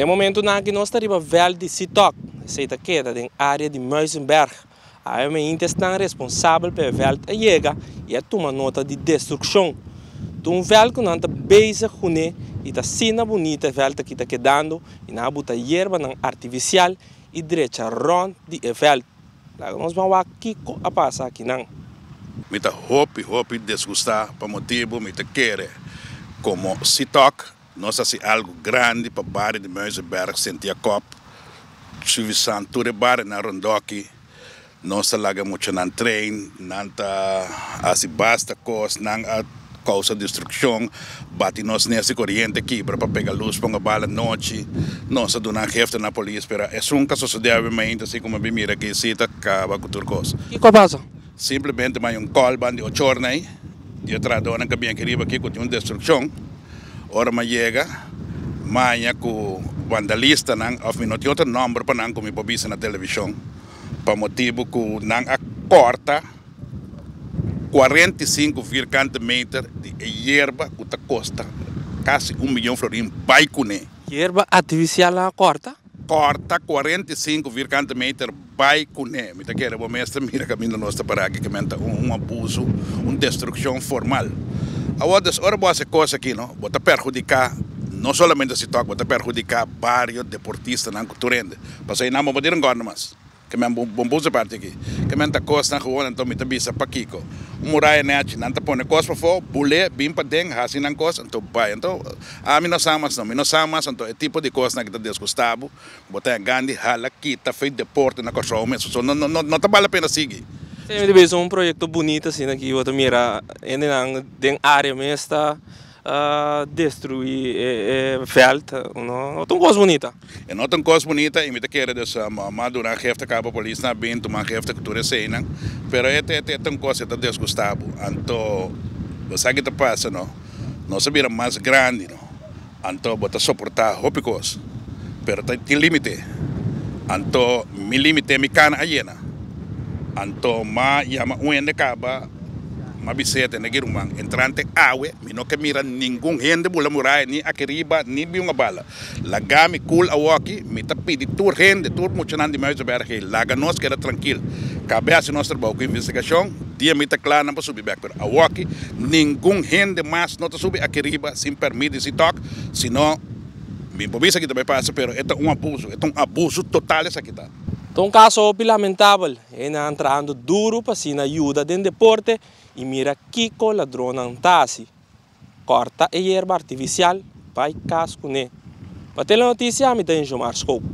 Na e momentunan aki nos ta riba vèlt di Sitok, esei ta keda den área di Muizenberg. Awe mainta esnan responsabel pa e vèlt a yega i a tuma nota di destrukshon. Ta un vèlt ku nan ta bezig kuné i ta asina bunita e vèlt aki ta kedando i nan a buta yerbanan artifisial i drecha rònt di e vèlt. Laga nos ban wak kiko a pasa akinan. Mi ta hopi hopi disgustá pa motibu mi ta kere komo Sitok nos hasi algu grandi pa bario di Muizenberg, Sint Jacob, Suffisant, tur e barionan rondòki. Nos ta laga muchanan train, nan ta hasi basta kos, nan a kousa destrukshon, bati nos nes di koriente kibra pa pega lus ponga bala nochi. Nos a duna aangifte na polis, pero esun ka sosodé awe mainta así komo mi mira aki si ta kaba ku tur kos. Kiko a pasa? Simplemente maya un call ban di ocho or nei di e trahadornan ka bien aki riba aki ku tin un destrukshon. Ora mi a yega maya ku vandalistanan of mi no tin otro nomber pa nan ku mi por bisa na televishon pa motibu ku nan a korta 45 vierkante meter di e yerba ku ta kosta kasi un miyon florin bai kuné. Yerba artifisial nan a korta? Korta 45 vierkante meter bai kuné. Mi ta kere bo mes ta mira kaminda nos ta para aki kimen ta un abuso, un destrukshon formal. Awor dus ora bo hasi e kos aki no, bo ta perhudiká no solamente si tok, bo ta perhudiká bario, deportistanan ku tur hende. Pasobra einan bo no por tira un gòrda mas. Ke men bon puse parti aki. Ke men ta kosnan gewoon anto mi ta bisa pakiko. Un muraya nechi nan ta pone kos pafó, bul'é, bin paden, hasi nan kos, anto bai. Anto ami no sa mas no, mi no sa mas anto e tipo di kosnan aki ta desgusta bo. Bo ta gandi hala kita fe deporte na Kòrsou mes. So no no no ta bal la pena sigui. Sí, mi ta bisa un proyekto bunito asina ki bo ta mira hendenan den área mes ta destruí e vèlt. No ta un kos bunita. E no ta un kos bunita i mi ta kere dus m'a duna aangifte kaba polisnan a bin tuma aangifte ku tur eseinan. Pero e ta e ta un kos e ta desgusta bo. Anto bo sa ki ta pasa no, nos a bira mas grandi no. Anto bo ta soportá hopi kos, pero ta tin límite. Anto mi límite mi kana a yena. Anto m'a yama un hende kaba, m'a bis'é tende ki ruman, entrante awe mi no ke mira ningun hende bula muraya ni aki riba ni bi un bala. Laga mi kul awoki, mi ta pidi tur hende, tur muchanan di Muizenberg ei, laga nos keda trankil. Kabe hasi nos trabou ku investigashon, dia mi ta kla nan pa subi bek, pero awoki ningun hende mas no ta subi aki riba sin permit di Sitok, sino mi por bisa ki ta bai pasa, pero e ta un abuso, e ta un abuso total esaki ta. Ta un kaso hopi lamentabel, hendenan trahando duru pa asina yuda den deporte i mira kiko ladronnan ta hasi. Kòrta e yerba artifisial, bai kas kuné. Pa Telenoticia mi ta Injomar Schoop.